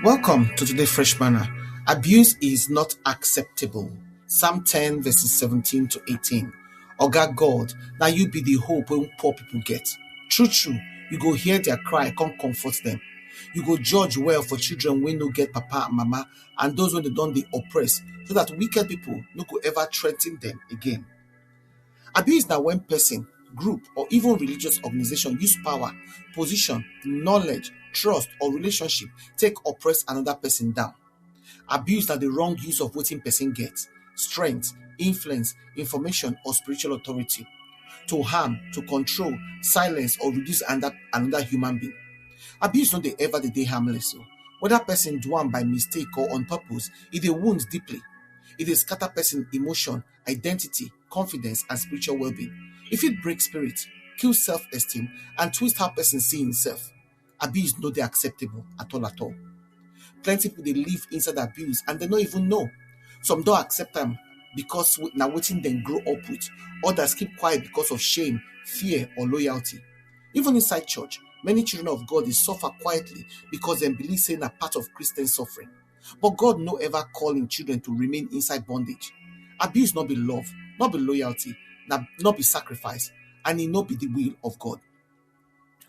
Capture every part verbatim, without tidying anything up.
Welcome to today's Fresh Manna. Abuse is not acceptable. Psalm ten, verses seventeen to eighteen. Oga God, now you be the hope when poor people get. True, true, you go hear their cry, come comfort them. You go judge well for children wey no get papa and mama, and those wey dem don dey oppress, so that wicked people no go ever threaten them again. Abuse na when person, group, or even religious organization use power, position, knowledge, trust, or relationship take oppress another person down. Abuse na the wrong use of wetin person get, strength, influence, information, or spiritual authority to harm, to control, silence, or reduce another, another human being. Abuse no dey ever dey dey harmless o. Whether person do am by mistake or on purpose, e dey wound deeply. E dey scatter person emotion, identity, confidence, and spiritual well-being. E fit break spirit, kill self-esteem, and twist how person see himself. Abuse no dey acceptable at all at all. Plenty people dey live inside abuse and dem no even know. Some don accept am because na wetin dem grow up with. Others keep quiet because of shame, fear, or loyalty. Even inside church, many children of God dey suffer quietly because dem believe say na part of Christian suffering. But God no ever call im children to remain inside bondage. Abuse no be love, no be loyalty, na, no be sacrifice, and e no be the will of God.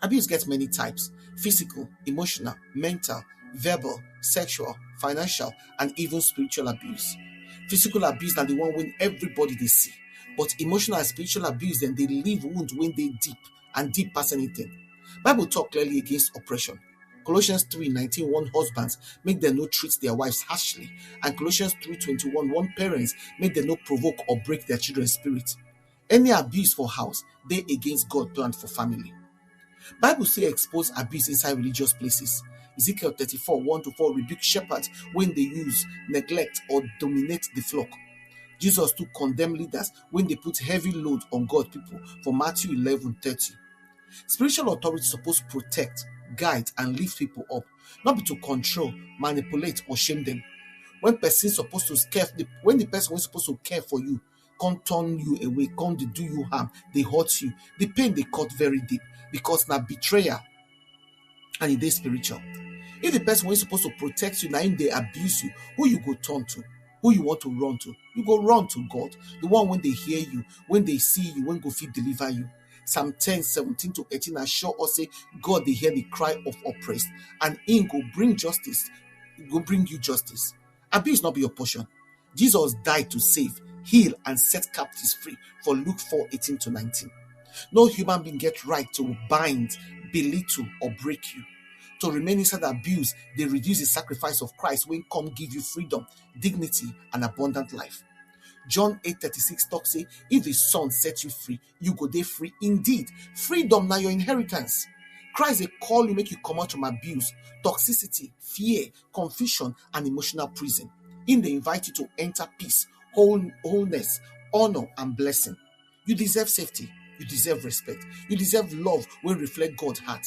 Abuse get many types: physical, emotional, mental, verbal, sexual, financial, and even spiritual abuse. Physical abuse na the one wey everybody dey see, but emotional and spiritual abuse dem dey leave wound wey dey deep and deep pass anything. Bible talk clearly against oppression. Colossians three nineteen warn husbands make dem no treat their wives harshly, and Colossians three twenty-one warn parents make dem no provoke or break their children spirit. Any abuse for house dey against God plan for family. Bible still expose abuse inside religious places. Ezekiel thirty-four, one to four rebuke shepherds wey dey use, neglect, or dominate the flock. Jesus too condemn leaders wey dey put heavy load on God people for Matthew eleven thirty. Spiritual authority suppose protect, guide, and lift people up, not be to control, manipulate, or shame them. When person suppose to care, the, when the person wey suppose to care for you come turn you away, come dey do you harm, dey hurt you, the pain dey cut very deep, because na betrayal and e dey spiritual. If the person wey suppose to protect you na im dey abuse you, who you go turn to? Who you want to run to? You go run to God, the one wey dey hear you, wey dey see you, wey go fit deliver you. Psalm ten seventeen to eighteen assure us say God dey hear the cry of oppressed, and im go bring justice, go bring you justice. Abuse no be your portion. Jesus died to save, heal, and set captives free for Luke four eighteen to nineteen. No human being get right to bind, belittle, or break you. To remain inside abuse dey reduce the sacrifice of Christ wey come give you freedom, dignity, and abundant life. John eight thirty-six talk say, if the Son set you free, you go dey free indeed. Freedom na your inheritance. Christ dey call you make you comot from abuse, toxicity, fear, confusion, and emotional prison. Im dey invite you to enter peace, whole, wholeness, honor, and blessing. You deserve safety. You deserve respect. You deserve love wey reflect God heart.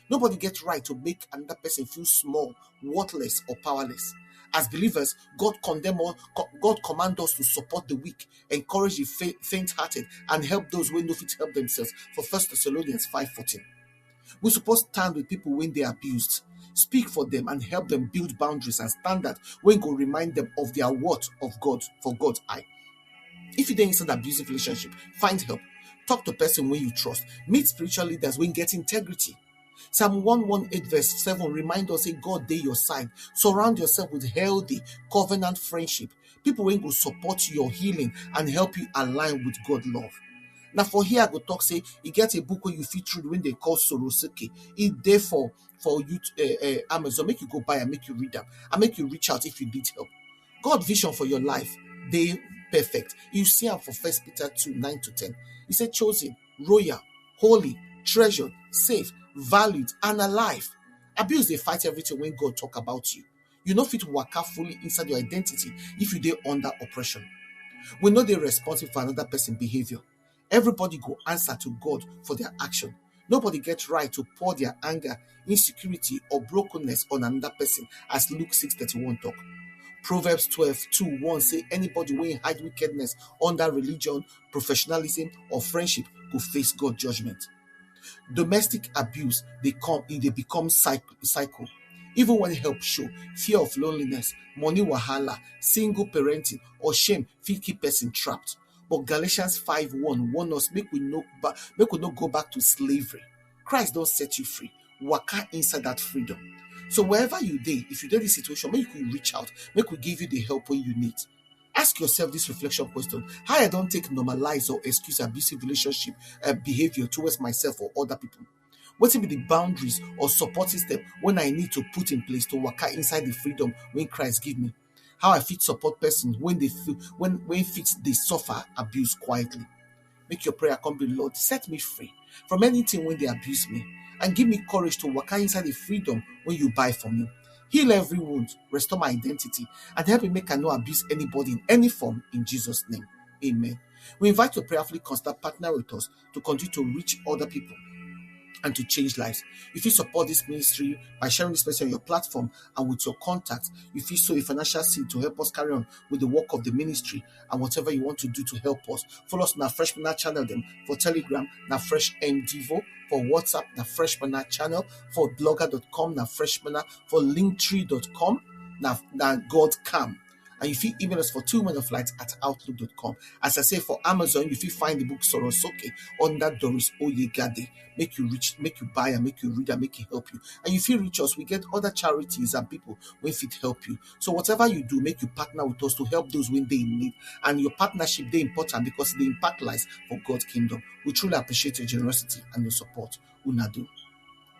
Nobody get right to make another person feel small, worthless, or powerless. As believers, God condemn us, co-, God command us to support the weak, encourage the fa-, faint-hearted, and help those wey no fit help themselves for First Thessalonians five fourteen. We suppose stand with people wey dey abused, speak for them, and help them build boundaries and standard wey go remind them of their worth of God for God's eye. If you dey inside abusive relationship, find help. Talk to person wey you trust. Meet spiritual leaders wey get integrity. Psalm one one eight verse seven remind us say God dey your side. Surround yourself with healthy, covenant friendship, people wey go support your healing and help you align with God love. Na for here I go talk say e get a book wey you fit read wey dey call Sorosuke. E dey for, for you, eh, eh, Amazon. Make you go buy am, make you read am, and make you reach out if you need help. God vision for your life dey perfect. You see am for First Peter two nine to ten. He say, "Chosen, royal, holy, treasured, safe, valued, and alive." Abuse dey fight everything wey God talk about you. You no fit waka fully inside your identity if you dey under oppression. We no dey responsible for another person behavior. Everybody go answer to God for their action. Nobody get right to pour their anger, insecurity, or brokenness on another person, as Luke six thirty-one talk. Proverbs twelve two one say, "Anybody wey hide wickedness under religion, professionalism, or friendship go face God judgment." Domestic abuse dey come, e dey become cyc-, cycle. Even when help show, fear of loneliness, money wahala, single parenting, or shame fit keep person trapped. But Galatians five one warn us make we no ba- make we no go back to slavery. Christ don set you free. Waka inside that freedom. So wherever you dey, if you dey this situation, make we reach out, make we give you the help when you need. Ask yourself this reflection question: how I don take normalize or excuse abusive relationship uh, behavior towards myself or other people? Wetin be the boundaries or support system when I need to put in place to waka inside the freedom when Christ give me? How I fit support person when they feel when when fit they suffer abuse quietly? Make your prayer come be: Lord, set me free from anything when they abuse me, and give me courage to waka inside the freedom when you buy for me. Heal every wound, restore my identity, and help me make I no abuse anybody in any form in Jesus' name. Amen. We invite you to prayerfully consider partner with us to continue to reach other people and to change lives. If you support this ministry by sharing this message on your platform and with your contact, if you sow a financial seed to help us carry on with the work of the ministry and whatever you want to do to help us, follow us on our Freshman channel them for Telegram, na Fresh M Devo, for WhatsApp, na Freshman channel, for blogger dot com, na Freshman, for linktree dot com, na, na God Cam. And you fit email us for two men of light at outlook dot com. As I say, for Amazon, you fit find the book Sorosoke under Doris Oyegade. Make you reach, make you buy and make you read and make it help you. And you feel reach us, we get other charities and people wey fit help you. So whatever you do, make you partner with us to help those wey dey in need. And your partnership dey important because e dey impact lives for God kingdom. We truly appreciate your generosity and your support. Una do.